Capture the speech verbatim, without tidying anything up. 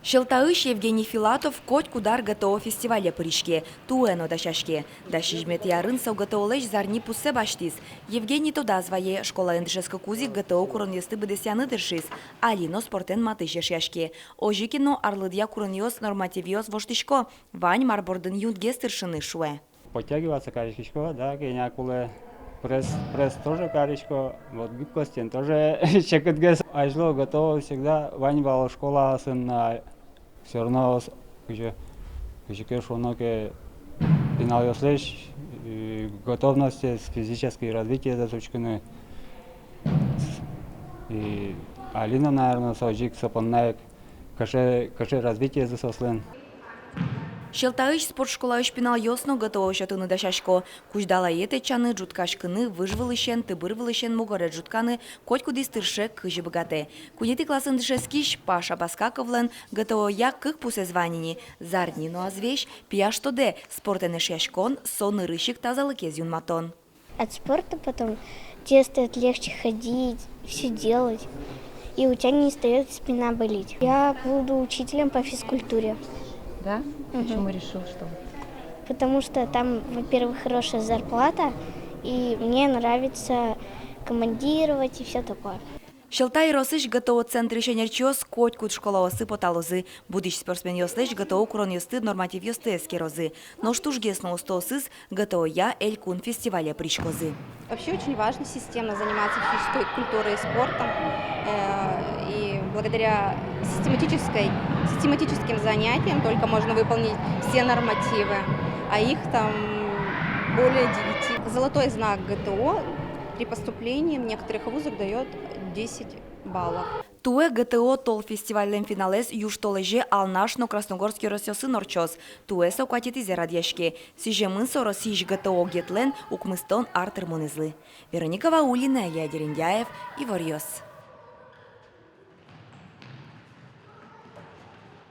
Сьӧлтаысь Евгений Филатов котькуд ар ГТО фестивале пыриське, туэ но дасяське. Дас сизьыметӥ арын со ГТО-лэсь зарни пуссэ басьтӥз. Евгений тодаз вае, школаын дышетскыкуз ик ГТО куронъёсты быдэсъяны тыршиз, али но спортэн матысь эшъяське. Озьы ке но арлыдъя куронъёс, нормативъёс воштӥсько, вань мар бордын юнгес тыршыны, шуэ. Подтягиваться кариськисько, да, кӧня кулэ, пресс, пресс тоже карисько, вот гибкостен тоже секытгес. Азьло ГТО всегда вань вал школаосын, а всё равно с-, кызьы, кызьы ке шуоно ке, пиналъёслэсь, э, готовностез, физическое развитиезэс учкыны. И али но, наверно, со озьы ик, со понна ик кыӵе, кыӵе развитиез соослэн. Сьӧлтаысь спортшколаысь пиналъёс но ГТО сётыны дасясько. Кузьдалае тэтчаны, ӝуткаськыны, выж вылысен, тыбыр вылысен мугорез ӝутканы — котькудӥз тырше, кызьы быгатэ. Куинетӥ классын дышетскись Паша Баскаковлэн ГТО-я кык пусэз вань ини: зарни но азвесь. Пияш тодэ, спортэн эшъяськон — со нырысь ик тазалыкез юнматон. От спорта потом тебе станет легче ходить, всё делать, и у тебя не станет спина болеть. Я буду учителем по физкультуре. Да? Мгм. Почему решил, что вот? Потому что там, во-первых, хорошая зарплата, и мне нравится командировать и всё такое. Сьӧлта ёросысь ГТО центрысь ӧнерчиос котькуд школаосы поталозы. Будӥсь спортсменъёслэсь ГТО куронъёсты, нормативъёсты эскерозы. Нош тужгес но устоосыз ГТО-я элькун фестивале пыриськозы. Вообще очень важно системно заниматься физической культурой и спортом. Э, и благодаря систематической, систематическим занятиям только можно выполнить все нормативы, а их там более девяти. Золотой знак ГТО при поступлении в некоторых вузах даёт десять баллов. Туэ ГТО тол фестивальлэн финалэз южтолэзе Алнаш но Красногорск ёросъёсын ортчоз. Туэ со куатетӥзэ радъяське. Сӥземын со Россиысь ГТО огетлэн укмыстон ар тырмонэзлы. Вероника Ваулина, Илья Дерендяев, «Иворъёс».